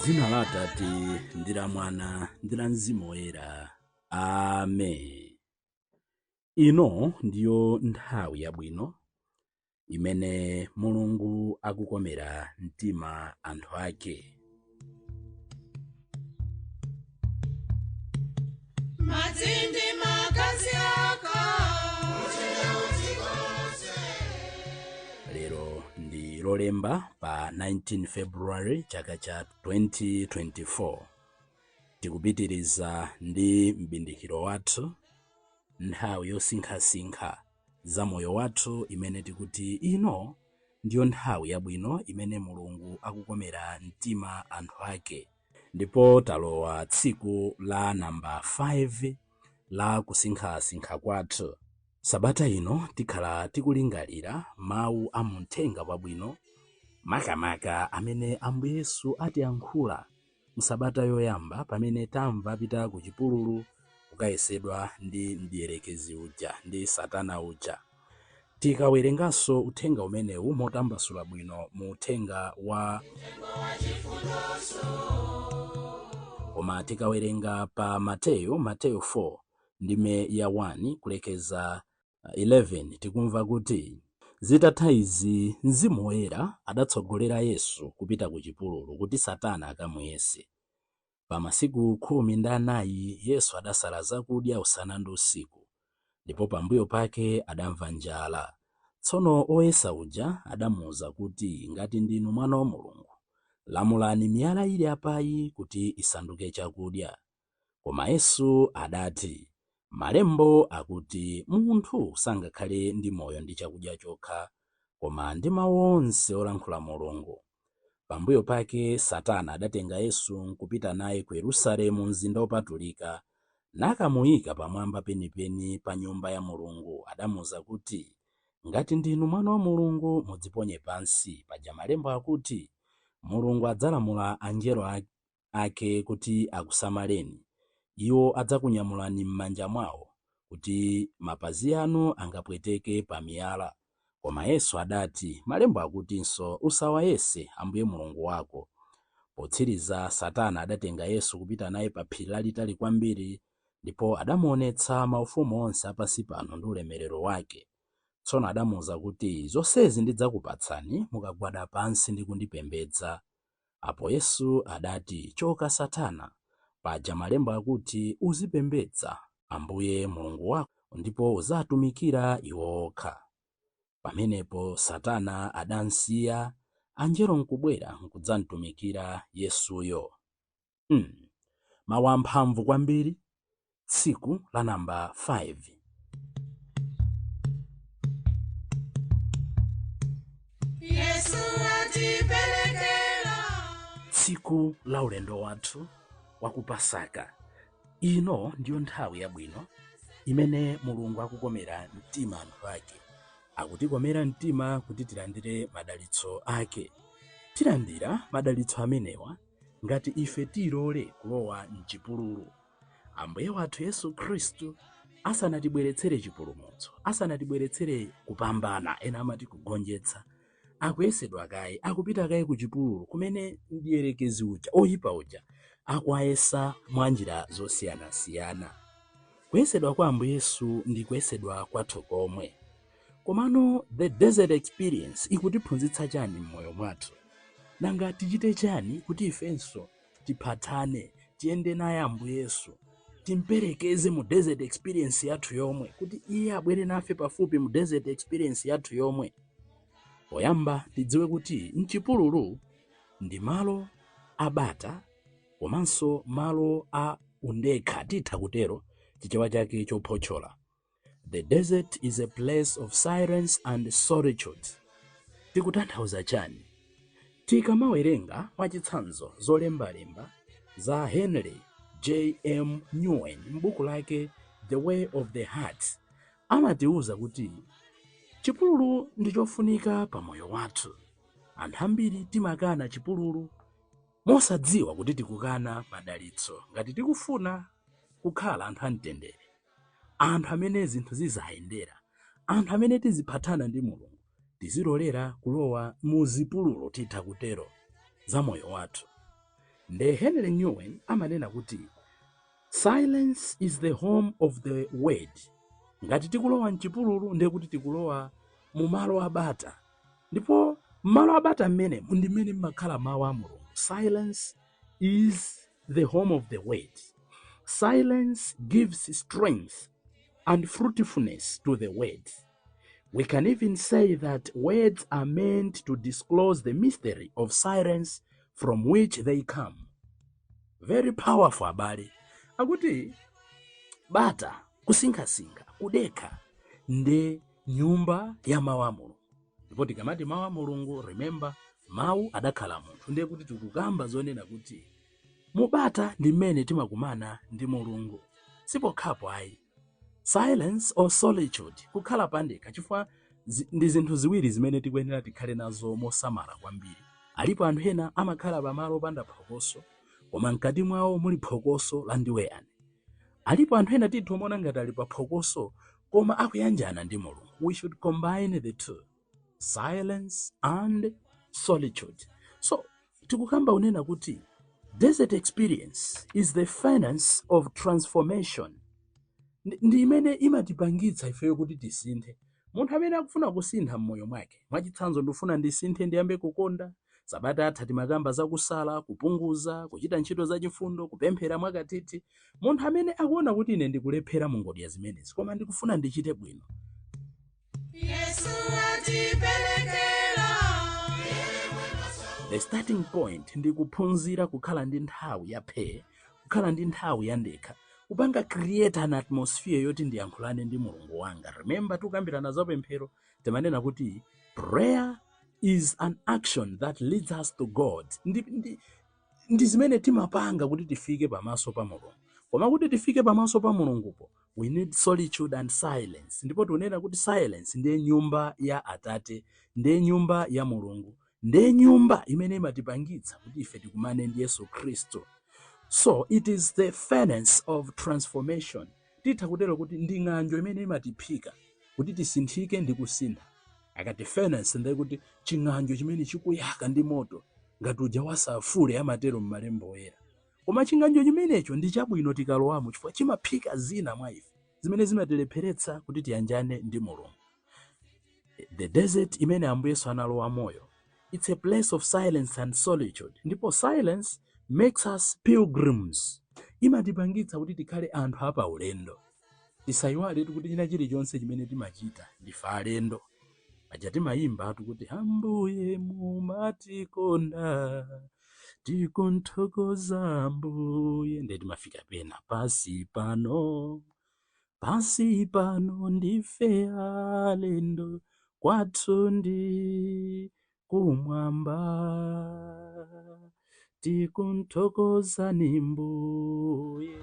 Dzina la Atate ndi la Mwana ndi la Mzimu Woyera. Amen. Ino ndiyo nthawi yabwino imene Mulungu akukomera mtima anthu ake. Madzi ndi magazi aka. Lero ndi Lolemba pa 19 February chaka cha 2024. Tikupitiriza ndi m'bindikiro wathu, nthawi yosinkhasinkha za moyo wathu imene tikuti ino ndiyo nthawi yabwino imene Mulungu akukomera mtima anthu ake. Ndipo talowa tsiku la namba 5 la kusinkhasinkha kwathu. Sabata ino tikhala tikulingalira mawu a muthenga wabwino, makamaka amene Ambuye Yesu atiyankhula msabata yoyamba pamene tamva apita ku chipululu kukayesedwa ndi mdierekezi uja, ndi Satana uja. Tikawerenganso uthenga umenewu motambasula bwino mu uthenga wa koma tikawerenga pa Mateyu, Mateyu 4 ndime ya 1 kulekeza 11, tikumva kuti zitatha izi Mzimu Woyera adatsogolera Yesu kupita ku chipululu kuti Satana akamuyese. Pa masiku 14 Yesu adasala zakudya usana ndi usiku, ndipo pambuyo pake adamva njala. Tsono oyesa uja adamuwuza kuti, ngati ndinu mwana wa Mulungu, lamulani miyala ili apayi kuti isanduke chakudya. Koma Yesu adati, malembo akuti munthu sangakhale ndi moyo ndi chakudya chokha, koma ndi mawu onse olankhula Mulungu. Pambuyo pake Satana adatenga Yesu nkupita naye ku Yerusalemu, mzinda wopatulika, nakamuyika pamwamba penipeni pa nyumba ya Mulungu. Adamuwuza kuti, ngati ndinu mwana wa Mulungu, mudziponye pansi. Paja malembo akuti, Mulungu adzalamula angelo ake kuti akusamaleni. Iwo adzakunyamulani m'manja mwawo, kuti mapazi anu angapweteke pa miyala. Koma Yesu adati, malembo akutinso, usawayese Ambuye Mulungu wako. Potsiriza Satana adatenga Yesu kupita naye pa phiri lalitali kwambiri, ndipo adamuonetsa maufumu onse apansi pano ndi ulemerero wake. Tsono adamuwuza kuti, zonsezi ndidzakupatsani mukagwada pansi ndi kundipembedza. Apo Yesu adati, choka Satana, paja malembo akuti uzipembedza Ambuye Mulungu wako ndipo uzatumikira iwo okha. Pamenepo Satana adamsiya, anjelo nkubwera nkudzamtumikira Yesuyo. Mawu amphamvu kwambiri, tsiku la namba 5. Yesu atiperekera. Tsiku la ulendo wathu wa ku Pasaka. Ino ndiyo nthawi yabwino imene Mulungu akukomera mtima anthu ake. Akutikomera mtima kuti tilandire madalitso ake. Tilandira madalitso amenewa ngati ife tilole kulowa mchipululu. Ambuye wathu Yesu Khristu asanatibweretsere chipulumutso, asanatibweretsere kupambana, ena amati kugonjetsa, akuyesedwa kaye, akupita kaye ku chipululu kumene mdierekezi uja, oyipa uja, akuwayesa mwa njira zosiyanasiyana. Kuyesedwa kwa Ambuye Yesu ndi kuyesedwa kwathu komwe. Komano the desert experience ikutiphunzitsa chani m'moyo mwathu? Nanga tichite chani kuti ifenso tiphatane, tiyende naye Ambuye Yesu, timperekeze mu desert experience yathu yomwe, kuti iye abwere nafe pafupi mu desert experience yathu yomwe? Poyamba tidziwe kuti mchipululu ndi malo abata komanso malo a undekha, titha kutero chichewa chake chophotchola. The desert is a place of silence and solitude. Tikutanthauza chani? Tikamawerenga mwachitsanzo zolembalemba za Henry J. M. Nouwen m'buku lake The Way of the Heart, amatiuza kuti chipululu ndi chofunika pa moyo wathu. Anthu ambiri timakana chipululu mosadziwa kuti tikukana madalitso. Ngati tikufuna kukhala anthu amtendere, anthu amene zinthu zizayendera, anthu amene tiziphatana ndi Mulungu, tizilolera kulowa mu zipululu, titha kutero, za moyo wathu. Nde Henry Nouwen amanena kuti silence is the home of the word. Ngati tikulowa mchipululu, ndiye kuti tikulowa mu malo abata, ndipo malo abata mmene ndi mmene mmakhala mawu a Mulungu. Silence is the home of the word. Silence gives strength and fruitfulness to the word. We can even say that words are meant to disclose the mystery of silence from which they come. Very powerful, abale. Akuti bata, kusinkhasinkha, kudekha ndi nyumba ya mawu a Mulungu. Ndipo tikamati mawu a Mulungu, remember, mawu adakhala munthu, ndiye kuti tikukamba zonena kuti mubata ndi mmene timakumana ndi Mulungu. Sipokhapo ayi, silence or solitude, kukhala pandekha, chifukwa ndi zinthu ziwiri zimene tikuyenera tikhale nazo mosamala kwambiri. Alipo anthu ena amakhala pamalo opanda phokoso, koma mkati mwawo muli phokoso la ndiweyani. Alipo anthu ena tithu omaona ngati ali pa phokoso, koma akuyanjana ndi Mulungu. We should combine the two, silence and solitude. So tikukamba unena kuti desert experience is the furnace of transformation. Ndi imene imatipangitsa ifeyo kuti tisinthe. Munthu amene akufuna kusintha m'moyo mwake, mwachitsanzo, ndifuna ndisinthe, ndiyambe kukonda. Sabata atha timakamba zakusala, kupunguza, kuchita ntchito zachifundo, kupemphera mwakathithi. Munthu amene akuona kuti ine ndikulephera mu ngodya zimenezi, koma ndikufuna ndichite bwino, Yesu atiperekera. The starting point ndi kuphunzira kukhala ndi nthawi ya phee, kukhala ndi nthawi ya ndekha, kupanga create an atmosphere yoti ndiyankhulane ndi Mulungu wanga. Remember, tikukambirana za pemphero, timanena kuti prayer is an action that leads us to God. Ndi zimene timapanga kuti tifike pamaso pa Mulungu. Koma kuti tifike pamaso pa Mulungupo, we need solitude and silence. Ndipo tikunena kuti silence ndiye nyumba ya Atate, ndiye nyumba ya Mulungu, ndiye nyumba imene imatipangitsa kuti ife tikumane ndi Yesu Khristu. So it is the furnace of transformation. Titha kutero kuti ndi ng'anjo imene imatiphika kuti tisinthike ndi kusintha. Akati furnace, ndiye kuti ching'anjo chimene chikuyaka ndi moto ngati uja wasafule, amatero m'malemba oyera. Koma ching'anjo chimenecho ndi chabwino tikalowamo, chifukwa chimaphika zina mwa ife zimene zimatilepheretsa kuti tiyanjane ndi Mulungu. The desert imene Ambuye Yesu analowa moyo, it's a place of silence and solitude. Ndipo silence makes us pilgrims, imatipangitsa kuti tikhale anthu apaulendo. Tisayiwale kuti china chilichonse chimene timachita, ndife alendo. Paja timayimba kuti Ambuye mumatikonda, tikunthokoza Ambuye. Ndiye timafika pena, pasi pano, pasi pano ndife alendo, kwathu ndi kumwamba, tikunthokozani Mbuye.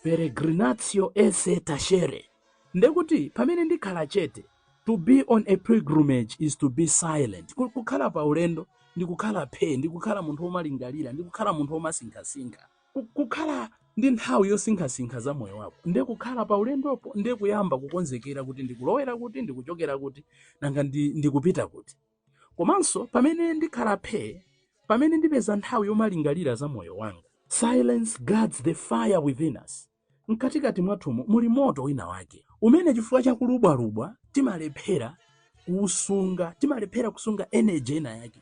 Peregrinatio esse tacere, ndekuti pamene ndikhala chete. To be on a pilgrimage is to be silent. Kukhala pa ulendo ndi kukhala phe, ndi kukhala munthu womalingalira, ndi kukhala munthu womasinkhasinkha. Kukhala ndi nthawi yosinkhasinkha za moyo wako, ndiye kukhala pa ulendopo, ndiye kuyamba kukonzekera kuti ndikulowera kuti, ndikuchokera kuti, nanga ndikupita kuti. Komanso pamene ndikhala phe, pamene ndipeza nthawi yomalingalira za moyo wanga, silence guards the fire within us. Mkatikati mwathumu muli moto wina wake umene chifukwa cha kulubwalubwa timalephera kuusunga, timalephera kusunga energy ina yake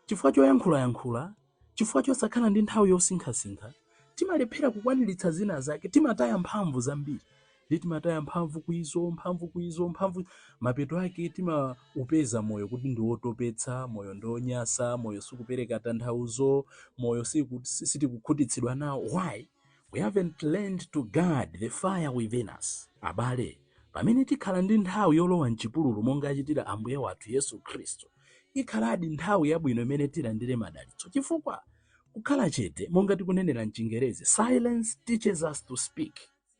chifukwa choyankhulayankhula, chifukwa chosakhala ndi nthawi yosinkhasinkha. Timalephera kukwaniritsa zina zake, timataya mphamvu zambiri, ndi timataya mphamvu kuizo, mphamvu kuizo, mphamvu. Mapeto ake timaupeza moyo kuti ndi wotopetsa, moyo ndi wonyasa, moyo sikupereka tanthauzo, moyo sitikukhutitsidwa nawo. Why? We haven't learned to guard the fire within us. Abale, pamene tikhala ndi nthawi yolowa mchipululu monga achitira Ambuye wathu Yesu Khristu, ikhaladi nthawi yabwino imene tilandire madalitso, chifukwa kukhala chete, monga tikunenera mchingerezi, silence teaches us to speak.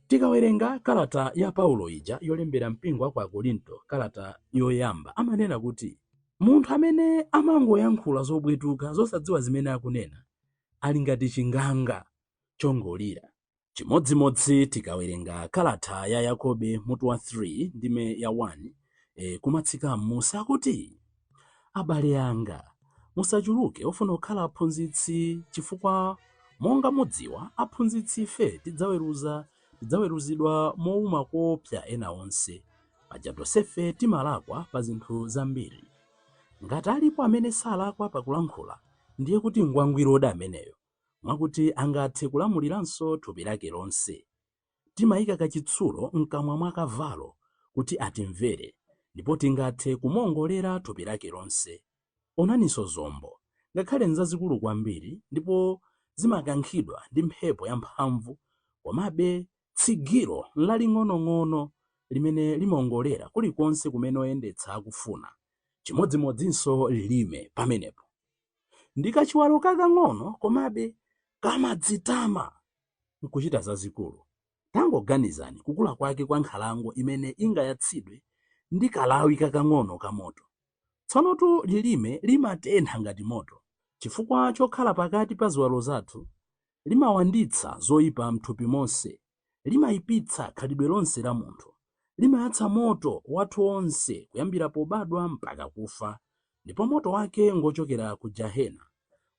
Tikawerenga kalata ya Paulo ija yolembera mpingo wa ku Akorinto, kalata yoyamba, amanena kuti munthu amene amangoyankhula zobwetuka, zosadziwa zimene akunena, ali ngati chinganga chongolira. Chimodzimodzi tikawerenga kalata ya Yakobe mutu wa 3 ndime ya 1. Kumatsika m'musi akuti, abale anga, musachuluke ofuna kukhala aphunzitsi, chifukwa monga mudziwa aphunzitsi ife tidzaweruzidwa mowuma koopsa ena onse. Paja tonsefe timalakwa pa zinthu zambiri. Ngati alipo amene salakwa pakulankhula, ndiye kuti ngwangwirodi ameneyo, mwakuti angathe kulamuliranso thupi lake lonse. Timayika kachitsulo mkamwa mwa kavalo kuti atimvere, ndipo tingathe kumuongolera thupi lake lonse. Onaninso zombo, ngakhale nzazikulu kwambiri ndipo zimakankhidwa ndi mphepo yamphamvu, komabe tsigiro laling'onong'ono limene limaongolera kulikonse kumene oyendetsa akufuna. Chimodzimodzinso lilime pamenepo. Ndi kachiwalo kakang'ono, komabe kamadzitama nkuchita zazikulu. Tangoganizani kukula kwake kwa nkhalango imene ingayatsidwe ndi kalawi kakang'ono kamoto. Tsonotu lilime limatentha ngati moto. Chifukwa chokhala pakati pa ziwalo zathu, limawanditsa zoyipa mthupi monse, limayipitsa khalidwe lonse la munthu, limayatsa moto wathu wonse kuyambira pobadwa mpaka kufa, ndipo moto wake ngochokera ku jahena.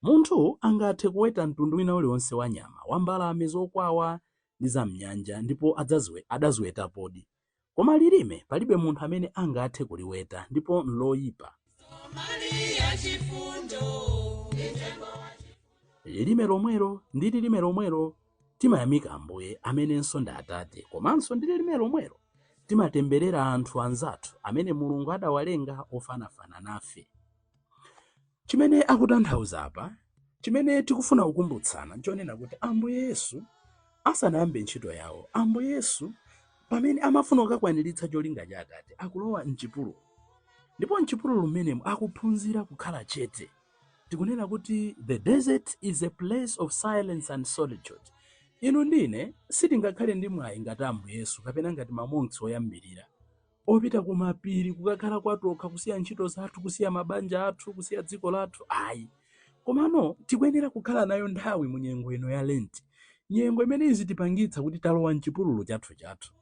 Munthu angathe kuweta mtundu wina uliwonse wa nyama, wa mbalame zokwawa ndi zam'nyanja, ndipo adaziwetapodi. Koma lilime palibe munthu amene angathe kuliweta, ndipo nloyipa. Maria chifundo. Lilime lomwelo, ndi lilime lomwelo timayamika Ambuye amenenso ndi Atate, komanso ndi lilime lomwelo timatemberera anthu anzathu amene Mulungu adawalenga ofanafana nafe. Chimene akutanthauza apa, chimene tikufuna kukumbutsana, nchonena kuti Ambuye Yesu asanayambe ntchito yawo, Ambuye Yesu pamene amafuna kukakwaniritsa cholinga cha Atate, akulowa mchipululu, ndipo mchipululu mmenemu akuphunzira kukhala chete. Tikunena kuti the desert is a place of silence and solitude. Inu ndine sitingakhale ndi mwayi ngati Ambuye Yesu kapena ngati mamonks oyambirira opita kumapiri kukakhala kwatokha, kusiya ntchito zathu, kusiya mabanja athu, kusiya dziko lathu, ayi. Komano tikuyenera kukhala nayo nthawi mu nyengo ino ya Lent, nyengo imene izitipangitsa kuti talowa mchipululu chathu chathu.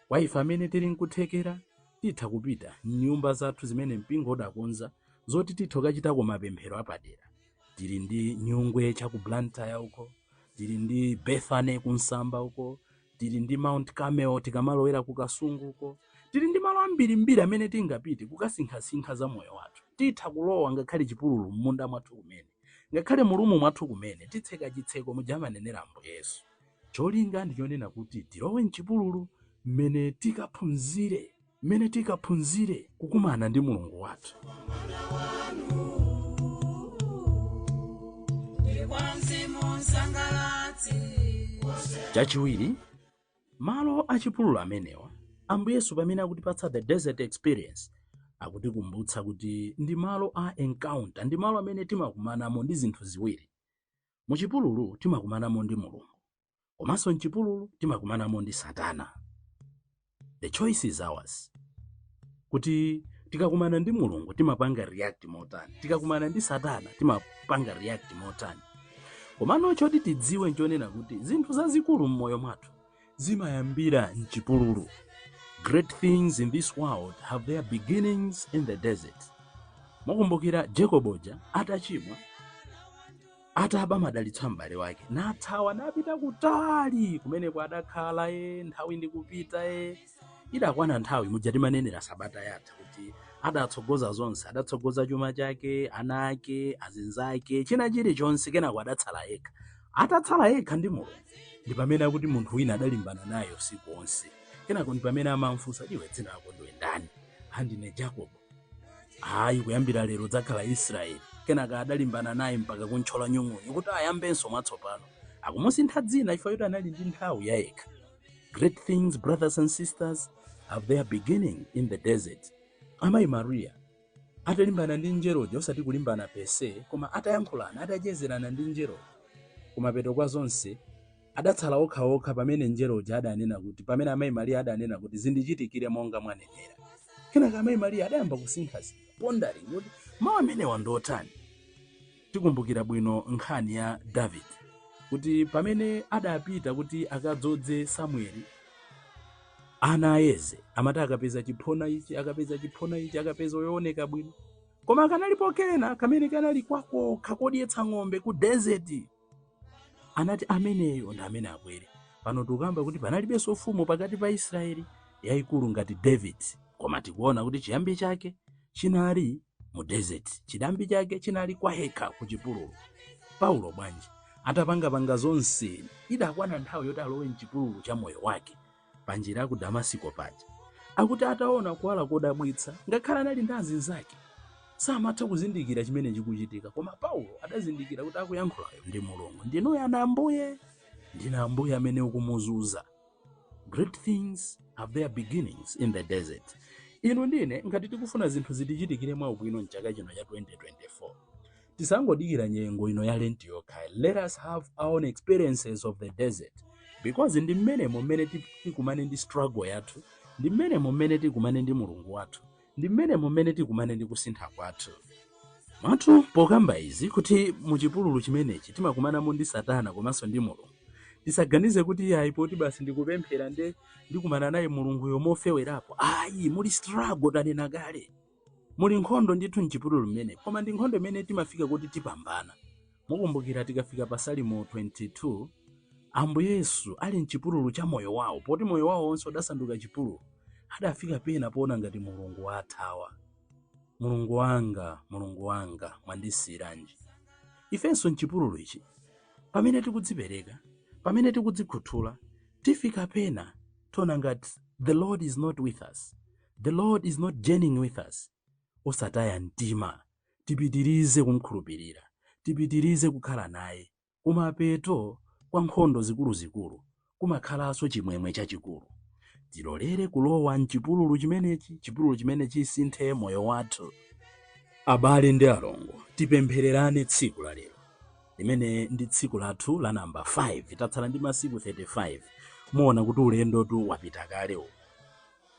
Kwa ife amene tili nkuthekera, titha kupita mnyumba zathu zimene mpingo udakonza zoti titha kukachitako mapemphero apadera. Tili ndi Nyungwe cha ku Blantyre uko, tili ndi Bethany kunsamba uko, tili ndi Mount Carmel tikamalowera ku Kasungu uko, tili ndi malo ambirimbiri amene tingapite kukasinkhasinkha za moyo wathu. Titha kulowa ngakhale chipululu m'munda mwathu kumene, ngakhale mulumu mwathu kumene, titseka chitseko muja amanenera Ambuye Yesu. Cholinga ndi chonena kuti tilowe mchipululu mmene tikaphunzire kukumana ndi Mulungu wathu. Kwa mzimu msangalatsi. Chachiwiri, malo achipululu amenewa, Ambuye Yesu pamene akutipatsa the desert experience, akutikumbutsa kuti ndi malo a encounter, ndi malo amene timakumanamo ndi zinthu ziwiri. Muchipululu timakumanamo ndi Mulungu, komanso mchipululu timakumanamo ndi Satana. The choice is ours, kuti tikakumana ndi Mulungu timapanga react motani, tikakumana ndi Satana timapanga react motani. Komano choti tidziwe nchonena kuti zinthu zazikulu m'moyo mwathu zimayambira mchipululu. Great things in this world have their beginnings in the desert. Mukumbukira Jacoboja atachimwa, ataba madalitso a m'bale wake, nathawa napita kutali kumeneko adakhala nthawi ndi kupita, idakwana nthawi muja timanenera sabata yatha kuti adatsogoza zonse, adatsogoza chuma chake, ana ake, azinzake, china chilichonse, kenako adatsala yekha. Atatsala yekha ndi Mulungu, ndi pamene akuti munthu wina adalimbana naye usiku wonse. Kenako ndi pamene amamfunsa, "Iwe, dzina lako ndiwe ndani?" "Andine Jacobo." "Ayi, kuyambira lero dzakhala Israeli." Kenaka adalimbana naye mpaka kuntchola nyung'unyu kuti ayambenso mwatsopano, akumusintha dzina chifukwa choti anali ndi nthawi yayekha. Great things, brothers and sisters, have their beginning in the desert. Amayi Maria atalimbana ndi njeroja, osati kulimbana per se, koma atayankhulana, atachezerana ndi njeroja, kumapeto kwa zonse adatsala okhaokha pamene njeroja adanena kuti, pamene amayi Maria adanena kuti, "Zindichitikire monga mwanenera." Kenaka amayi Maria adayamba kusinkhasinkha, pondering kuti mawu amenewa ndotani. Tikumbukira bwino nkhani ya David, kuti pamene adapita kuti akadzodze Samueli. Ana ayeze amati akapeza chiphona ichi, akapeza chiphona ichi, akapeza yooneka bwino, koma kanalipo kena kamene kanali kwakokha kodyetsa ng'ombe ku desert, anati ameneyo ndi amene abwere. Pano tikukamba kuti panalibenso ufumu pakati pa Israeli yayikulu ngati David, koma tikuona kuti chiyambi chake chinali mu desert, chiyambi chake chinali kwa yekha ku chipululu. Paulo bwanji? Atapangapanga zonse, idakwana nthawi yoti alowe mchipululu cha moyo wake. Panjira ya ku Damasiko paja, akuti ataona kuwala kodabwitsa, ngakhale anali ndi azinzake samatha kuzindikira chimene chikuchitika, koma Paulo adazindikira kuti akuyankhulayo ndi Mulungu. "Ndinuyo ana Ambuye?" "Ndine Ambuye amene ukumuzunza." Great things have their beginnings in the desert. Inu ndine, ngati tikufuna zinthu zitichitikire mwaubwino mchaka chino cha 2024, tisangodikira nyengo ino ya Lent yokha. Let us have our own experiences of the desert, because ndi mmenemo mmene tikumane ndi struggle yathu, ndi mmenemo mmene tikumane ndi Mulungu wathu, ndi mmenemo mmene tikumane ndi kusintha kwathu mwathu. Pokamba izi kuti muchipululu chimenechi timakumanamo ndi Satana komanso ndi Mulungu, tisaganize kuti ayi, poti basi ndikupemphera nde ndikumana naye Mulunguyo mofewerapo. Ayi, muli struggle, tanena kale, muli nkhondo ndithu mchipululu mmene, koma ndi nkhondo imene timafika kuti tipambana. Mukumbukira tikafika pa Salimo 22, Ambuye Yesu ali mchipululu cha moyo wawo, poti moyo wawo wonse udasanduka chipululu, adafika pena poona ngati Mulungu wathawa. "Mulungu wanga, Mulungu wanga, mwandisiyiranji?" Ifenso mchipululu ichi, pamene tikudzipereka, pamene tikudzikhuthula, tifika pena tiona ngati the Lord is not with us, the Lord is not journeying with us. Osataya mtima, tipitirize kumkhulupirira, tipitirize kukhala naye. Kumapeto kwa nkhondo zikuluzikulu kumakhalanso chimwemwe chachikulu. Tilolere kulowa mchipululu chimenechi, chipululu chimene chisinthe moyo wathu. Abale ndi alongo, tipemphererane tsiku la lero limene ndi tsiku lathu la namba 5. Tatsala ndi masiku 35. Muona kuti ulendotu wapita kale uwu.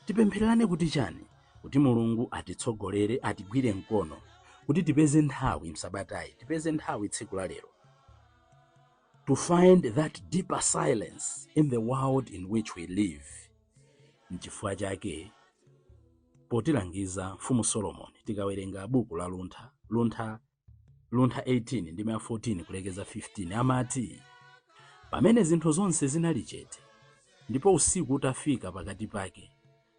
Tipemphererane kuti chani? Kuti Mulungu atitsogolere, atigwire mkono, kuti tipeze nthawi msabatayi, tipeze nthawi tsiku la lero to find that deeper silence in the world in which we live. Nchifukwa chake potilangiza Mfumu Solomoni, tikawerenga buku la Luntha, Luntha 18 ndime ya 14 kulekeza 15, amati, "Pamene zinthu zonse zinali chete ndipo usiku utafika pakati pake,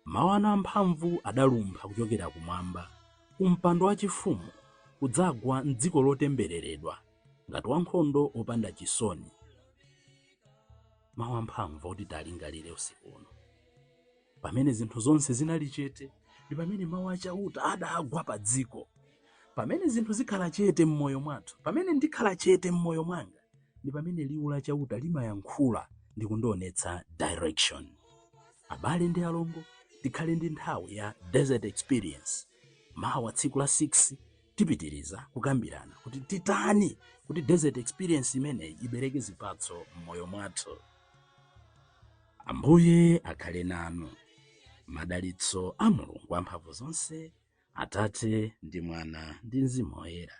mawu anu amphamvu adalumpha kuchokera kumwamba kumpando wachifumu kudzagwa mdziko lotembereredwa ngati wankhondo wopanda chisoni." Mawu amphamvu oti talingalire usiku uno. Pamene zinthu zonse zinali chete ndi pamene mawu aChauta adagwa pa dziko. Pamene zinthu zikhala chete m'moyo mwathu, pamene ndikhala chete m'moyo mwanga, ndi pamene liwu la Chauta limayankhula ndi kundionetsa direction. Abale ndi alongo, tikhale ndi nthawi ya desert experience. Mawa tsiku la 6 tipitiriza kukambirana kuti titani kuti desert experience imeneyi ibereke zipatso m'moyo mwathu. Ambuye akhale nanu. Madalitso a Mulungu amphamvu zonse, Atate ndi Mwana ndi Mzimu Woyera,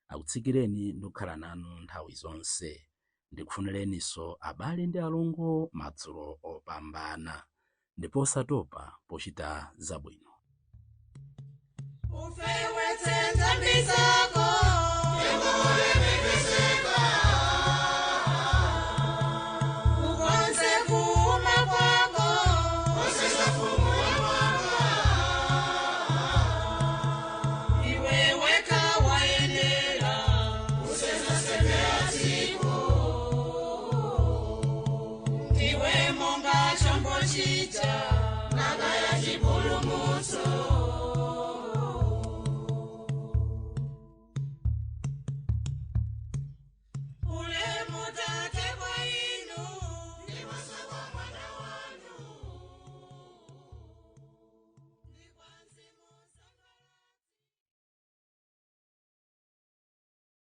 akutsikireni ndi kukhala nanu nthawi zonse. Ndikufunireninso, abale ndi alongo, madzulo opambana, ndipo osatopa pochita zabwino. Ufewetse nzambi zako.